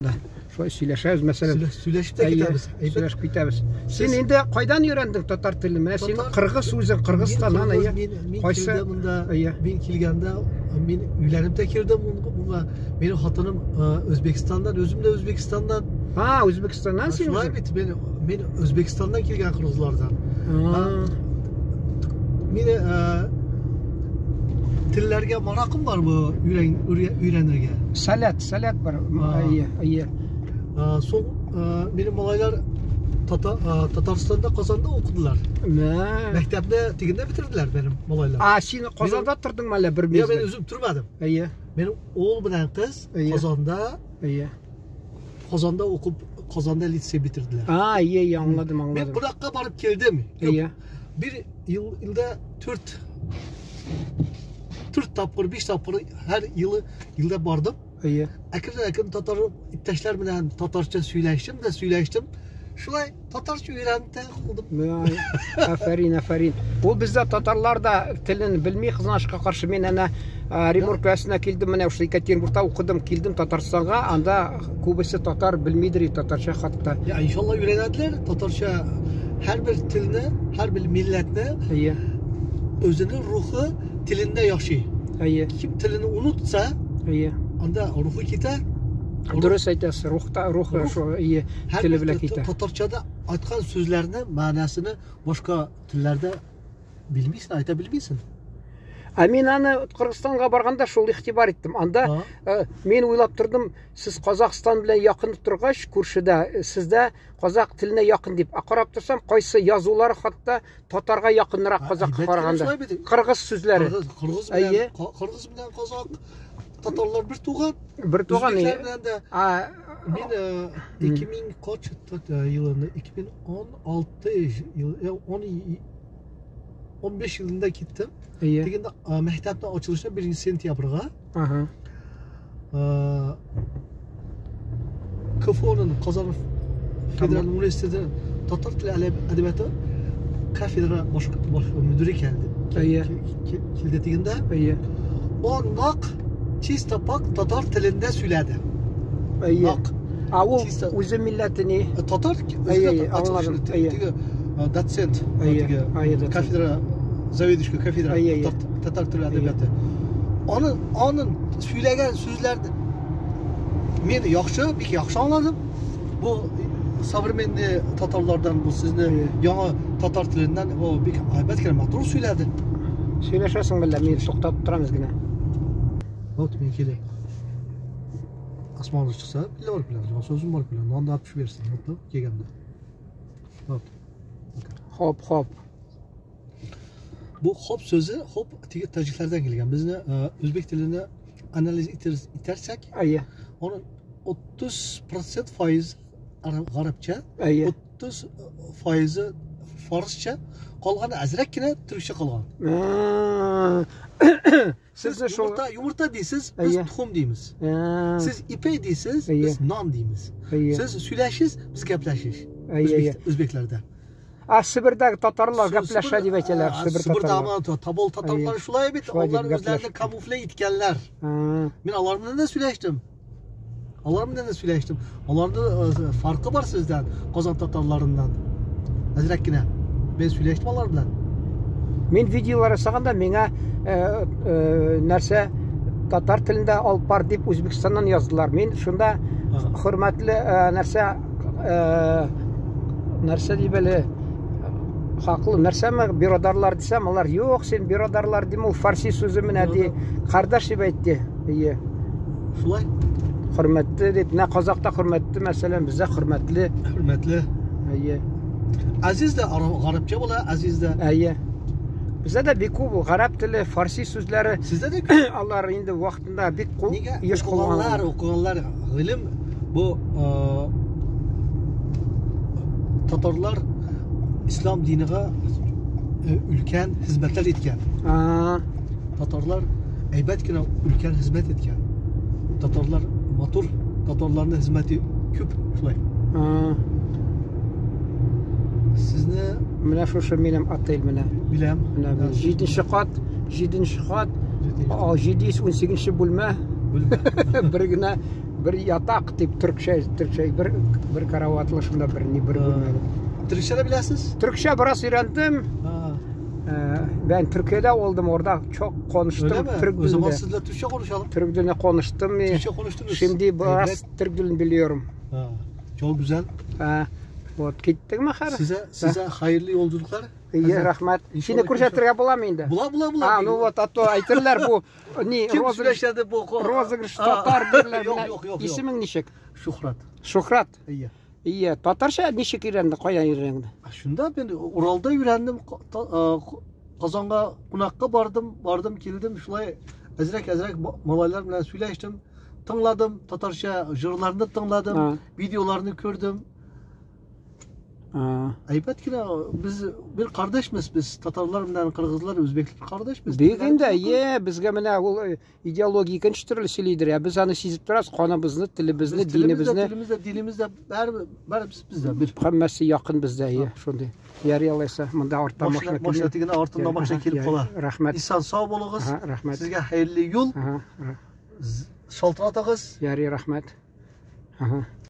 Да. Шулай сөйләшәбез, мәсәлән. Сөйләшеп тә китәбез. Сөйләшеп китәбез. Син инде кайдан өйрәндең татар телен? Менә син кыргыз үзең, Кыргызстаннан, әйе. Мин кайсы монда? Мин килгәндә, мин өйләнеп тә килдем монда. Минем хатыным Үзбәкстаннан, үзем дә Үзбәкстаннан. А, Үзбәкстаннан син? Шулай бит, мин Үзбәкстаннан килгән кыргызлардан. Мин телләргә маракым бар бу өйрәнергә. Сәләт, сәләт бар. Әйе, әйе. Соң минем малайлар Татарстанда, Казанда укыдылар. Мәктәпне тегендә бетерделәр минем малайлар. А, син Казанда тордыңмы әллә бер мизгел? Мин үзем тормадым. Әйе. Минем ул белән кыз Казанда. Әйе. Казанда укып, Казанда лицей бетерделәр. А, әйе, әйе, аңладым, аңладым. Мин кунакка барып килдем. Әйе. Бер ел, елда 4 4 тапкыр, 5 тапкыр һәр елы елда бардым. Әйе. Әкрен-әкрен татар иптәшләр белән татарча сөйләштем дә сөйләштем. Шулай татарча өйрәнеп тә калдым. Афәрин, афәрин. Ул бездә татарлар да телен белми, кызганычка каршы. Мин әнә Оренбург өлкәсенә килдем, менә шул Екатеринбургта укыдым, килдем Татарстанга, анда күбесе татар белмидер татарча хатта. Я, иншалла өйрәнәделәр татарча һәрбер телне, һәрбер милләтне. Әйе. Үзенең рухы телендә яши. Әйе. Кем телен онытса, әйе. Анда рухы китә. Дөрес әйтәсез, рухта рухы шул әйе теле белән китә. Татарчада айткан сүзләрне, мәгънәсен башка телләрдә белмисең, айта белмисең. Ә мин аны Кыргызстанга барганда шул игътибар иттем. Анда мин уйлап тордым, сез Казахстан белән якын торгач, күршедә, сездә казак теленә якын дип. Ә карап торсам, кайсы язулар хатта татарга якынрак казакка караганда. Кыргыз сүзләре. Кыргыз белән кыргыз белән казак татарлар бер туган. Бер туган. Үзбәкләр белән дә. Мин 2000 kaç yılında 2016 yıl 15 yılında gittim. Дегенде мәктәпнең ачылышына 1 сентябрьгә. Ага. КФУның Казан Федераль университеты татар теле әдәбияты кафедра баш мөдире килде. Әйе. Килде дигәндә. Әйе. О нак чисто пак татар телендә сөйләде. Әйе. Нак. А ул үзе милләте ни? Татар. Әйе, аңладым. Теге доцент, теге кафедра заведующий кафедра татар теле әдәбияты. Аның сөйләгән сүзләрне мин яхшы, бик яхшы аңладым. Бу современный татарлардан, бу сезне яңа татар теленнән о бик әйбәт кенә матур сөйләде. Сөйләшәсең белә, мин туктап торам генә. Вот мин килеп. Османов чыкса, биллә барып киләм, сүзем барып киләм. Нан да алып берсен, килгәндә. Вот. Хоп, хоп. Bu hop sözü hop Taciklerden gelgen. Biz ne Özbek dilini analiz edersek, onun 30% faiz Arapça, 30 faizi Farsça, qalğanı azraqgina Türkçe qalğan. Siz yumurta, yumurta deysiz, biz tuxum deymiz. Siz ipek deysiz, biz non deymiz. Siz söyləşiz, biz gaplashish. O'zbeklarda. А Sibir'dagi tatarlar gaplasha deb aytalar, Sibir tatarlar. Tabol tatarlar shulay bit, ular o'zlarini kamufle etganlar. Men ular bilan da сөйләштем. Ular bilan da сөйләштем. Ularda farqi bor sizdan, Qozon tatarlaridan. Azraqgina. Men сөйләштем ular bilan. Men videolar ясаганда миңа нәрсә татар телендә алып бар дип Үзбәкстаннан яздылар. Мин шунда хөрмәтле нәрсә нәрсә дип әле хаклы нәрсәме биродарлар дисәм, алар юк, син биродарлар дим, ул фарси сүзе менә ди, кардаш дип әйтте. Әйе. Шулай. Хөрмәтле дип, менә казакта хөрмәтле, мәсәлән, бездә хөрмәтле. Хөрмәтле. Әйе. Азиз дә гарәпчә була, азиз дә. Әйе. Бездә дә бик күп гарәп теле, фарси сүзләре. Сездә дә күп. Алар инде вакытында бик күп еш кулланалар, укыганнар гыйлем бу татарлар İslam diniga ulkan xizmatlar etgan. Tatarlar aybatgina ulkan xizmat etgan. Tatarlar motor, tatarlarning xizmati ko'p shulay. Sizni Менә шушы минем отель менә. Биләм. Менә 7-нче кат, 7-нче кат, 718 бүлмә. Бүлмә. Бер генә Бер ятак дип төркчә, төркчә бер караватлы шунда бер ни бер бүлмәле. Төркчә дә беләсез? Төркчә бераз өйрәндем. Ben Türkiye'de oldum orada çok konuştum. Öyle mi? Türk O zaman dilinde. sizle Türkçe konuşalım. Türk dilini konuştum. Türkçe konuştunuz. Şimdi biraz Evet. Türk dilini biliyorum. Ha, çok güzel. Ha. Вот, киттеңме хәзер? Size hayırlı yolculuklar. Ие, рәхмәт. İnşallah Сине күрсәтергә буламы инде? Bula bula bula. А, ну вот, а то әйтерләр бу ни Kim розыгрыш süreçlerde bu розыгрыш Aa, татар дирләр. Yok Менә yok yok. yok. Исемең ничек? Şuhrat. Шухрат. İyi. Ие, татарча ничек өйрәнде? Каян өйрәнде? Şunda ben Ural'da öğrendim. Kazan'a kunakka bardım. Bardım geldim. Şulay azrak azrak malaylar bilen söyleştim. Tıngladım. Tatarça jırlarını tıngladım. Ha. Videolarını gördüm. Ha. Aybat ki biz bir kardeşmiz biz. Tatarlar bilen Kırgızlar, Özbekler kardeşmiz. Бик инде, е, безгә менә ул идеология икенче төрле сөйлидер. Я без аны сизеп торабыз, каныбызны, телебезне, динебезне. Tilimiz de, dilimiz de, her bizde bir. Һәммәсе якын бездә, е, шундый. Ярый алайса, монда артта машина Maşına tigine артында maşına kelip kola. Рәхмәт. İnsan sağ olunuz. Aha, рәхмәт. Sizge hayırlı yol. Ага, Şaltıratağız. ярый, рәхмәт. Ага.